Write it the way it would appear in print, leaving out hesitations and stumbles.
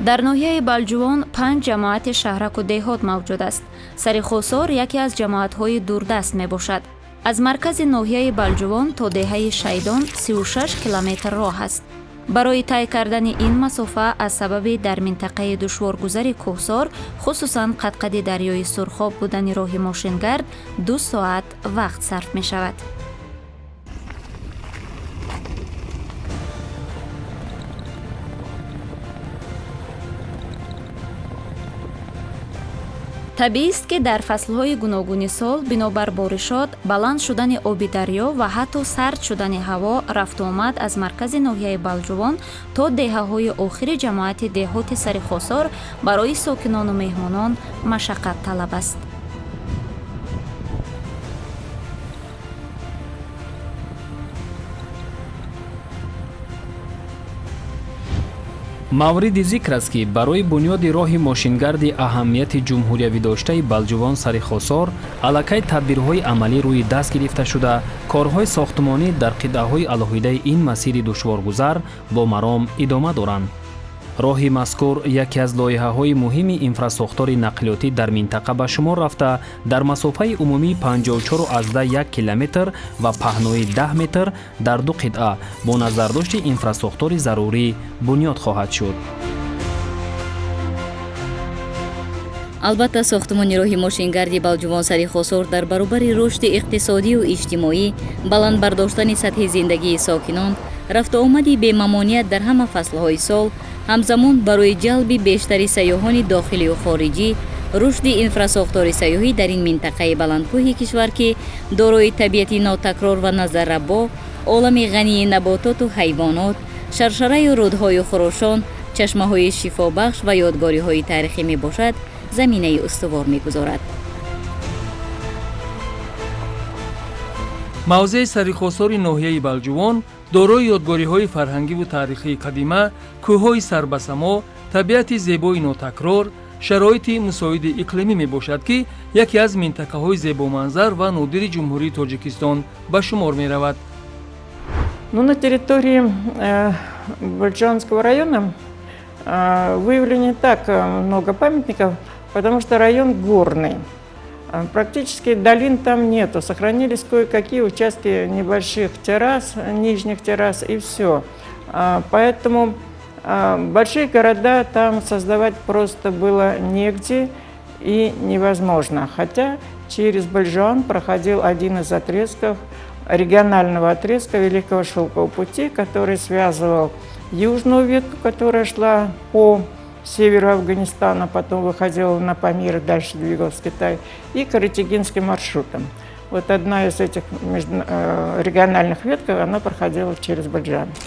Дар ноҳияи Балҷувон панҷ ҷамоати шаҳраку деҳот мавҷуд аст. Сари Хосор яке аз ҷамоатҳои дурдаст мебошад. Аз маркази ноҳияи Балҷувон то деҳаи Шайдон 36 километр роҳ аст. Барои тай кардани ин масофа аз сабаби дар минтақаи душворгузари кӯҳсор, хусусан қадқади дарёи Сурхоб будани роҳи мошингард, 2 соат вақт сарф мешавад. Табиист, ки дар фаслҳои гуногуни сол бинобар боришот, баланд шудани оби дарё ва ҳатто сард шудани ҳаво рафтуомад аз маркази ноҳияи Балҷувон то деҳаҳои охири ҷамоати деҳоти Сари Хосор барои сокинону меҳмонон машаққатталаб аст. Мавриди зикр аст, ки барои бунёди роҳи мошингарди аҳамияти ҷумҳуриявӣ доштаи Балҷувон Сари Хосор аллакай тадбирҳои амалӣ рӯи даст гирифта шуда, корҳои сохтмонӣ дар қитъаҳои алоҳидаи ин масири душворгузар бо маром идома доранд. Роҳи мазкур яке аз лоиҳаҳои муҳими инфрасохтори нақлиётӣ дар минтақа ба шумор рафта, дар масофаи умумии 54,1 километр ва паҳнои 10 метр дар ду қитъа бо назардошти инфрасохтори зарурӣ бунёд хоҳад шуд. Албатта, сохтмони роҳи мошингарди Балҷувон Сари Хосор дар баробари рушди иқтисодию иҷтимоӣ, баланд бардоштани сатҳи зиндагии сокинон, рафтуомади бемамоният дар ҳама фаслҳои сол, ҳамзамон барои ҷалби бештари сайёҳони дохилию хориҷӣ, рушди инфрасохтори сайёҳӣ дар ин минтақаи баландкӯҳи кишвар, ки дорои табиати нотакрор ва назаррабо, олами ғании набототу ҳайвонот, шаршараю рӯдҳои хурӯшон, чашмаҳои шифобахш ва ёдгориҳои таърихӣ мебошад, заминаи устувор мегузорад. Мавзеи Сарихосори ноҳияи Балҷувон дорои ёдгориҳои фарҳангиву таърихии қадима, кӯҳҳои сарбасамо, табиати зебои нотакрор, шароити мусоиди иқлимӣ мебошад, ки яке аз минтақаҳои зебоманзар ва нодири Ҷумҳурии Тоҷикистон ба шумор меравад. Ну, на территории Бальджуанского района выявлено не так много памятников, потому что район горный. Практически долин там нету. Сохранились кое-какие участки небольших террас, нижних террас и все. Поэтому большие города там создавать просто было негде и невозможно. Хотя через Бальжуан проходил один из отрезков регионального отрезка Великого Шелкового пути, который связывал южную ветку, которая шла по северу Афганистана, потом выходила на Памир, дальше двигалась в Китай, и Каратегинским маршрутом. Вот одна из этих региональных ветков, она проходила через Бальджуан.